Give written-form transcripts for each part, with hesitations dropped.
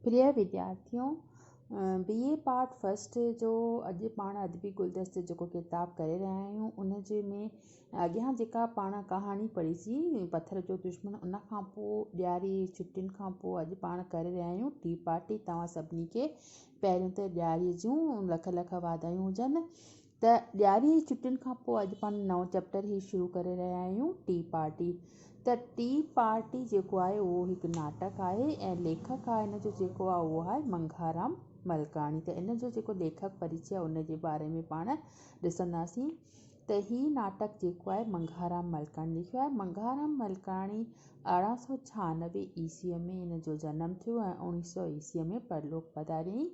پريه وديارٿيو، بي اي part first جو اڄ پاڻ ادبي گلدستي جيڪو ڪتاب ڪري رهيا آهيون ان جي ۾ اڳيان جيڪا پاڻ ڪهاڻي پڙهيسين پٿر جو دشمن ان کان پوء ڏياري ڇٽين کان پوء اڄ پاڻ ڪري رهيا آهيون ٽي پارٽي توهان سڀني کي پهريون ته ڏياري جون لک لک واڌايون هجن ته ڏياري جي ڇٽين کان پوء اڄ پاڻ نئون چيپٽر هي شروع ڪري رهيا آهيون ٽي پارٽي ته ٽي پارٽي جيڪو آهي اهو هڪ ناٽڪ آهي ۽ ليکڪ آهي ان جو جيڪو آهي اهو آهي منگهارام ملڪاڻي ته ان جو جيڪو ليکڪ پريچي آهي ان جي باري ۾ پاڻ ڏسنداسين ته هي ناٽڪ جيڪو آهي منگهارام ملڪاڻي لکيو آهي منگهارام ملڪاڻي 1896 عيسويء ۾ هن جو جنم ٿيو ۽ 1900 عيسويء ۾ پرلوڪ پڌاريائين.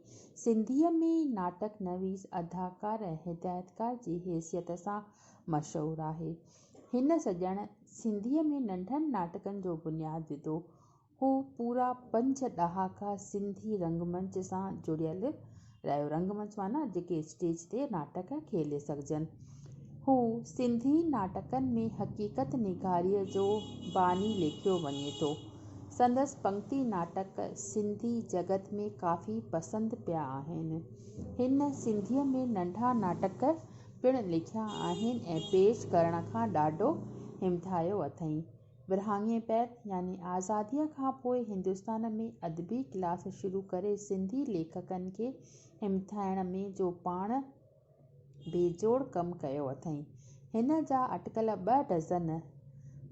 سنڌيء ۾ ناٽڪ نويس، اداڪار ۽ هدايتڪار جي حيثيت سان مشهور آهي. هن سڄڻ سنڌيء ۾ ننڍن ناٽڪن جو بنياد وڌو. هو پورا پنج ڏهاڪا سنڌي رنگ منچ سان جڙيل رهيو. رنگ منچ معنيٰ جيڪي اسٽيج تي ناٽڪ کيلي سگهجن. هو سنڌي ناٽڪن ۾ حقيقت نگاريء جو باني ليکيو وڃي ٿو. سندس پنگتي ناٽڪ سنڌي جڳت ۾ ڪافي پسند پيا آهن. هن سنڌيء ۾ ننڍا ناٽڪ پڻ لکيا آهن ۽ پيش ڪرڻ کان ڏاڍو همٿايو اٿئين. ورهاڱي بعد يعني آزاديء کان پوء هندستان ۾ ادبي ڪلاس شروع ڪري سنڌي ليکڪن کي همٿائڻ ۾ جو پاڻ بي جوڙ ڪم ڪيو اٿئين. هن جا اٽڪل ٻه ڊزن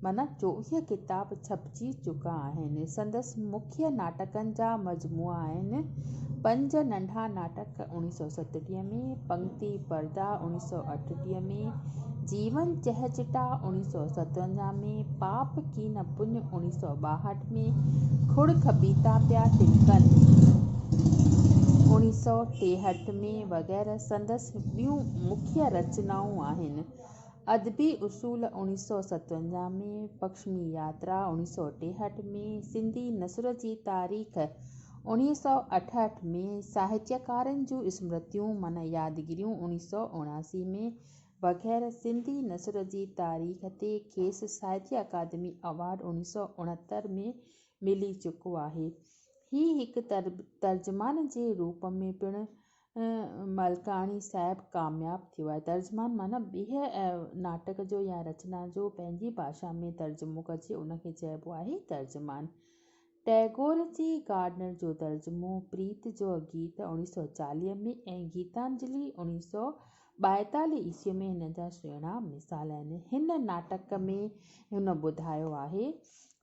معنيٰ 24 ڪتاب ڇپجي چڪا آهن. سندس مکيه ناٽڪن جا مجموعا آهن، پنج ننڍا ناٽڪ 1937 ۾، پنگتي پردا 1938 ۾، جيون چهچٽا 1957 ۾، پاپ ڪين پڃ 1962 ۾، کڙ کٻيتا پيا ٽمڪن 1963 ۾ وغيره سندس ٻيون مکيه رچنائون آهن. ادبي اصول 1957 ۾، پکشمي ياترا 1963 ۾، سنڌي نثر جي تاريخ 1968 ۾، ساهتيڪارن جون اسمرتيون معنيٰ يادگيريون 1979 ۾ وغيره سنڌي نثر جي تاريخ تي کيس ساهتيه اڪادمي اوارڊ 1969 ۾ ملي چڪو آهي. هي هڪ ترجمان جي روپ ۾ پڻ ملڪاڻي صاحب ڪامياب ٿيو آهي. ترجمان معنيٰ ٻيهر ناٽڪ جو يا رچنا جو پنهنجي ڀاشا ۾ ترجمو ڪجي ان کي چئبو آهي ترجمان. ٽئگور جي گارڊنر جو ترجمو، پريت جو گيت 1940 ۾ ۽ گيتانجلي 1942 عيسوي ۾ هن جا سهڻا مثال آهن. هن ناٽڪ ۾ هن ٻڌايو آهي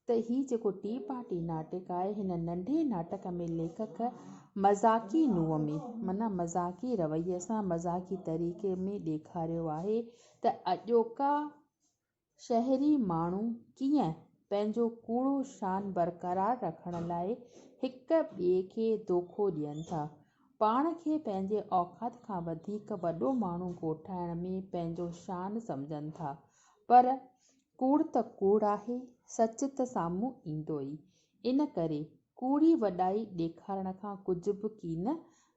ته هي جيڪو ٽي پارٽي ناٽڪ آهي هن ننڍي ناٽڪ ۾ ليکڪ مذاقي نوع ۾ معنيٰ مذاقي رويي سان مذاقي طريقي ۾ ڏيکاريو آهي ته اڄوڪا شهري ماڻهو ڪيئن پنهنجو ڪوڙو شان برقرار رکڻ لاء هڪ ٻئي کي دوکو ڏين ٿا. پاڻ کي پنهنجي اوقات کان وڌيڪ وڏو ماڻهو ڪوٺائڻ ۾ پنهنجو شان سمجهن ٿا. پر ڪوڙ ته ڪوڙ آهي، سچ ته سامهون ايندو ئي. ان ڪري ڪوڙي وڏائي ڏيکارڻ کان ڪجهه به ڪين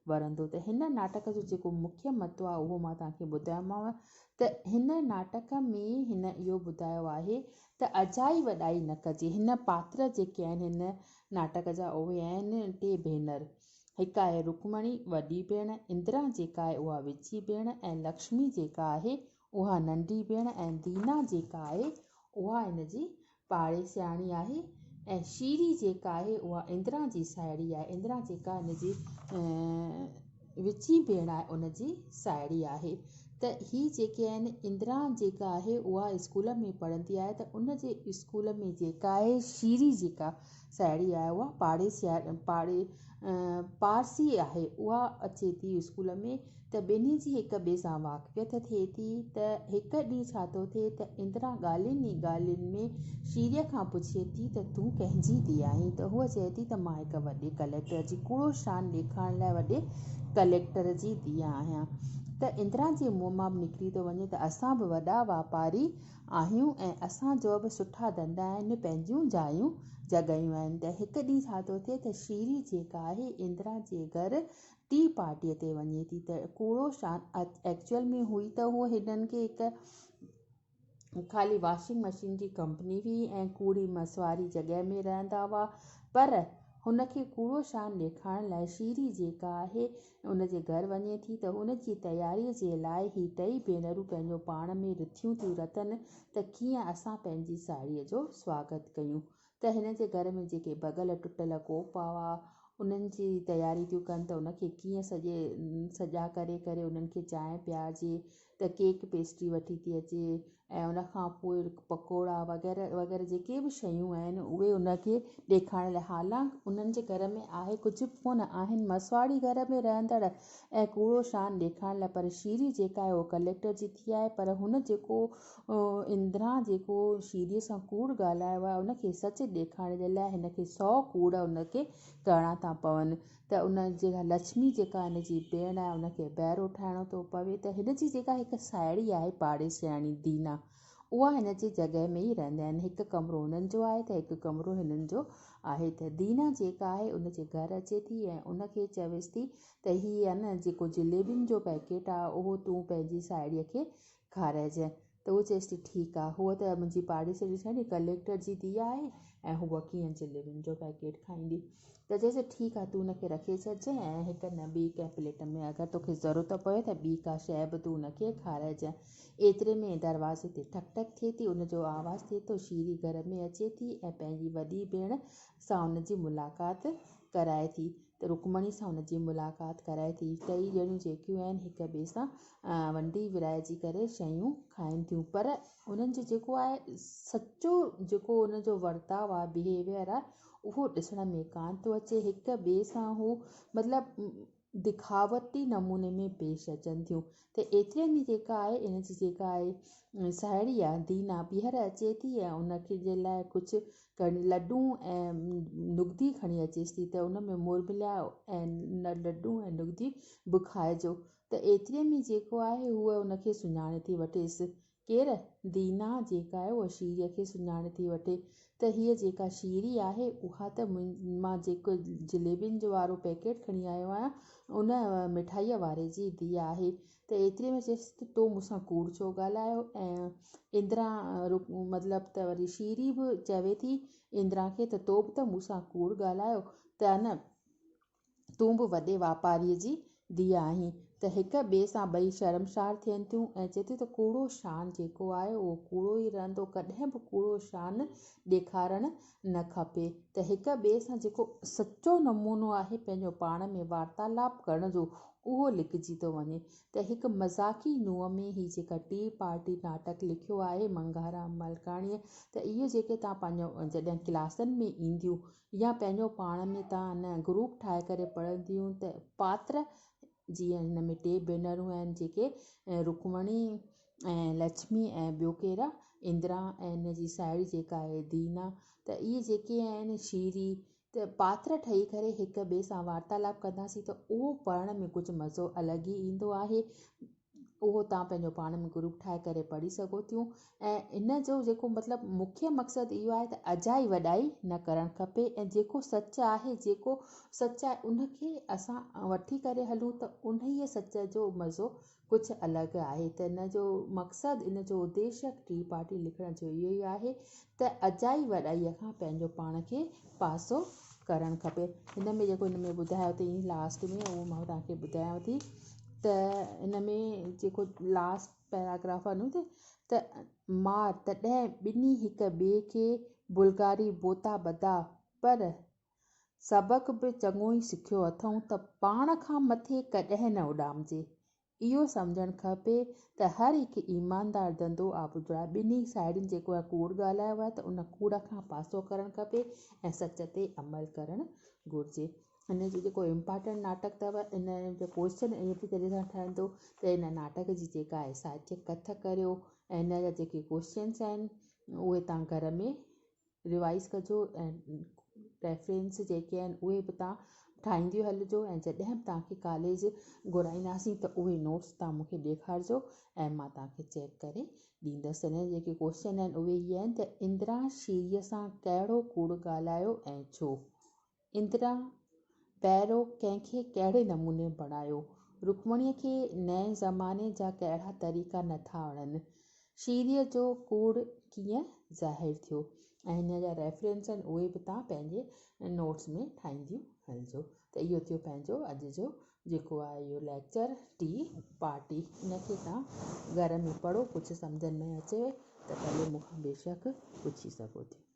ورندو ته هن ناٽڪ جو جيڪو مکيه متو آهي اهو مان توهان کي ٻڌايومانو ته هن ناٽڪ ۾ هن اهو ٻڌايو آهي ته اجائي وڏائي نه ڪجي هن پاتر جيڪي آهن هن ناٽڪ جا اهي آهن ٽي ڀينر هڪ آهي رڪمڻي وڏي ڀيڻ اندرا جيڪا آهي اها وچين ڀيڻ ۽ لڪشمي جيڪا آهي اها ننڍي ڀيڻ ۽ دينا جيڪا آهي اها هن جي پاڙي سياڻي آهي ۽ شيري جيڪا آهي اها اندرا جي ساهيڙي آهي. اندرا جيڪا هن جي وچين ڀيڻ آهي ان جي ساهيڙي آهي ته هي جيڪي آهن اندرا جيڪا آهي اها اسڪول ۾ پڙهندي آهي ته ان جي اسڪول ۾ جيڪا آهي شيري جيڪا ساهيڙي آهي اها پاڙي سيا پاڙي پارسي آهي اها اچي ٿي اسڪول ۾ ته ٻنهي جي هڪ ٻئي سان واقفيت ٿئي ٿي ته هڪ ڏينهن ڇا ٿو ٿئي ته اندرا ڳالهين ئي ڳالهين ۾ شيريء کان پڇي ٿي ته تون ڪنهن جي ڌيء آهين ته هوء چئي ٿي ته مان هڪ وڏي ڪليڪٽر جي ڪوڙو شان ڏيکارڻ لاء وڏي ڪليڪٽر جي ڌيء آهيان ته اندرا جي منهن مان به نڪري ٿو وڃي ته اسان به وڏا واپاري آهيون ۽ اسان جو به سٺا ڌنڌا آهن پنهنجون جايون جڳهيون آهن ته هڪ ڏينهن ڇا ٿو ٿئي ته شيري جيڪا آهي اندرا جي گهر ٽي پارٽيء تي وڃي ٿي ته ڪوڙو شان ايڪچوئل ۾ هئي ته هوء هنن کي هڪ خالي واشنگ مشين جي ڪمپني هئي ۽ ڪوڙي مسواري جڳهه ۾ رهندا هئا پر هن کي ڪوڙو شان ڏيکارڻ لاء شيري جيڪا آهي ان جي گهر وڃي ٿي ته هن جي تياريء جي لاء هي ٽئي ڀينرون پنهنجو پاڻ ۾ رٿيون ٿيون رٿن ته ڪيئن اسان پنهنجي ساهيڙيء جو سواگت ڪيون ته هن جي گهر ۾ جيڪي ڀڳل ٽٽل ڪوپ هئا انهن جي تياري ٿيون ڪن ته ان کي ڪيئن سڄي سڄا ڪري ڪري انهن کي چانهه پيارجي ته ڪيڪ پيسٽري وٺي ٿي اچي ۽ ان کان پوء پڪوڙا وغيره وغيره جيڪي به شيون آهن اهي ان کي ڏيکارڻ لاء حالانڪ انهن جي گهر ۾ آهي ڪجهه به ڪونه آهن مسواڙي گهر ۾ رهندڙ ۽ ڪوڙو شان ڏيکارڻ لاء پر شيري جيڪا آهي اها ڪليڪٽر جي ڌيء آهي پر هن جيڪو اندرا جيڪو شيري سان ڪوڙ ڳالهايو آهي ان کي سچ ڏيکارڻ جي لاء هن کي سو ڪوڙ ان کي ڪرڻا ٿا پون ته ان جيڪا لڇمي جيڪا هن جي ڀيڻ آهي ان کي بهرو ٺاهڻو ٿو پوي ته هن جي جيڪا هڪ ساهيڙي آهي پاڙيسرياڻي دينا اها هن جي جڳهه ۾ ئي رهندا آهن هڪ ڪمرو هنن جو آهي ته هڪ ڪمرو هنن جو آهي ته دينا جيڪا آهي ان جي گهر اچي ٿي ۽ ان کي چويس ٿي ته هي آهي نه جيڪو جليبين جو پيڪيٽ آهي اهو تون پنهنجي ساهيڙيء کي کارائجانء ته هوء چيس ٿي ٺيڪ آ، هوء ته منهنجي پاڙيسري سهيلي ڪليڪٽر جي ڌيء آهي ۽ هوء ڪيئن جليبين جو پيڪيٽ کائيندي. ته چيس ٺيڪ آ، تون ان کي رکي ڇڏجانء ۽ هڪ نه ٻي ڪنهن پليٽ ۾ اگر توکي ضرورت پوي ته ٻي ڪا شيء به تون ان کي کارائجانء. ايتري ۾ دروازي تي ٺڪ ٺڪ ٿئي ٿي، ان جو آواز ٿئي ٿو، شيري گهر ۾ اچي ٿي ۽ پنهنجي وڏي ڀيڻ سان ان جي ملاقات ڪرائي ٿي. ته رڪمڻي سان هن جي ملاقات ڪرائي ٿي. ٽئي ڄڻيون جيڪيون آهن هڪ ٻئي سان ونڊي ورهائجي ڪري شيون کائن ٿيون پر انهن جو جيڪو آهي سچو جيڪو ان جو ورتاء آهي بهيويئر آهي اهو ڏسڻ ۾ ڪانه ٿو اچي هڪ ٻئي سان هو مطلب دکاوتي نموني ۾ پيش اچن ٿيون ته ايتري ۾ جيڪا آهي ان جي جيڪا آهي ساهيڙي آهي دينا ٻيهر اچي ٿي ۽ ان کي جي لاء ڪجهه کڻي لڏون ۽ نگدي کڻي اچيس ٿي ته ان ۾ مرمليا ۽ لڏون ۽ نگدي به کائجو ته ايتري ۾ جيڪو آهي هوء ان کي سڃاڻي ٿي وٺيس. ڪير؟ دينا جيڪا آهي اها شيريء کي سڃاڻي ٿي وٺي ته هيء جيڪا شيري آهي اها ته مان جيڪو جليبين جو وارو پيڪيٽ کڻي آيو آهيان ان مٺائيء واري جي ڌيء آهي ته ايتري ۾ چيس ته تو مون سان ڪوڙ ڇو ڳالهايو ۽ اندرا مطلب ته وري شيري به چوي ٿي اندرا کي ته تو به ته مون سان ڪوڙ ڳالهايو ته نه تون به وڏي واپاريء جي ڌيء آهين ته هڪ ٻئي سان ٻئي شرمسار ٿين ٿيون ۽ چئي ٿي ته ڪوڙو شان جيڪو آهي اهو ڪوڙو ئي رهندو ڪڏهن به ڪوڙو شان ڏيکارڻ نه کپي ته هڪ ٻئي سان جيڪو سچو نمونو آهي پنهنجو پاڻ ۾ وارتالاپ ڪرڻ جو اهو لکجي ٿو وڃي ته هڪ مذاقي نوع ۾ هي جيڪا ٽي پارٽي ناٽڪ لکيو آهي منگهارام ملڪاڻيء ته اهو جيڪي توهان پنهنجو جڏهن ڪلاسن ۾ اينديون يا پنهنجو پاڻ ۾ توهان ان گروپ ٺاهي ڪري پڙهنديون ته پاتر جيئن هن ۾ ٽي ڀينرون آهن جيڪي رڪمڻي ۽ لڇمي ۽ ٻيو ڪير آ اندرا ۽ هن جي ساهيڙي جيڪا آهي دينا ته اهي جيڪي آهن شيري ته پاتر ٺهي ڪري هڪ ٻئي سان وارتالاپ ڪنداسين ته اهو پڙهڻ ۾ ڪجهه مزو الڳ ئي ايندو آهي اهو توهان پنهنجو پاڻ ۾ گروپ ٺاهي ڪري پڙهي سگهو ٿيون ۽ ان جو جيڪو مطلب مکيه مقصد اهو آهي ته اجائي وڏائي نه ڪرڻ کپي ۽ جيڪو سچ آهي جيڪو سچ آهي ان کي اسان وٺي ڪري هلون ته انهيء سچ جو مزو ڪجهه الڳ آهي ته ان جو مقصد ان جو اديشيه ٽي پارٽي لکڻ جو اهو ئي آهي ته اجائي وڏائيء کان پنهنجو پاڻ کي پاسو ڪرڻ کپي. هن ۾ جيڪو هن ۾ ٻڌايو اٿئي لاسٽ ۾ اهو مان توهان کي ٻڌايانو ٿي ته هن ۾ جيڪو لاسٽ پيراگراف آهي نه ته مار تڏهن ٻنهي هڪ ٻئي کي بلغاري بوتا ٻڌا پر سبق به چڱو ئي سکيو اٿئون ته پاڻ کان مٿي ڪڏهن نه اڏامجي. اهو سمجهڻ کپي ته هر هڪ ايماندار ڌنڌو آبجڙا ٻنهي ساهيڙين جيڪو آهي ڪوڙ ڳالهايو آهي ته ان ڪوڙ کان پاسو ڪرڻ کپي ۽ سچ تي عمل ڪرڻ گهرجي. هن جو جيڪو امپارٽنٽ ناٽڪ اٿو ان جو ڪوئسچن ائين به طريقي سان ٺهندو ته ان ناٽڪ جي جيڪا آهي ساهتيڪ ڪٿ ڪريو ۽ ان جا جيڪي ڪوئسچنس آهن اهي توهان گهر ۾ ريوائيز ڪجو ۽ ريفرنس جيڪي آهن اهي به توهان ٺاهينديون هلجو ۽ جڏهن به توهان کي ڪاليج گهرائينداسين ته اهي نوٽس توهان مون کي ڏيکارجو ۽ مان توهان کي چيڪ ڪري ڏيندس هن جا جيڪي ڪوشچن آهن اهي هي آهن ته اندرا شيريء سان ڪهڙو ڪوڙ ڳالهايو ۽ ڇو؟ اندرا پيرو ڪنهن کي ڪهڙي نموني بڻايو؟ رڪمڻيء کي نئين زماني جا ڪهڙا طريقا نه ٿا وڻن؟ شيريء جو ڪوڙ ڪيئن ظاهر ٿيو؟ ۽ هن جا ريفرنس آهن اهي به توهان پنهنجي نوٽس ۾ ٺاهينديون هلجو ته اهو ٿيو پنهنجو اڄ جو جيڪو آهي اهو ليڪچر ٽي پارٽي ان کي توهان گهر ۾ پڙهو ڪجهه سمجهه ۾ اچي ته ڀلي مون کان بيشڪ پڇي سگهو ٿيون.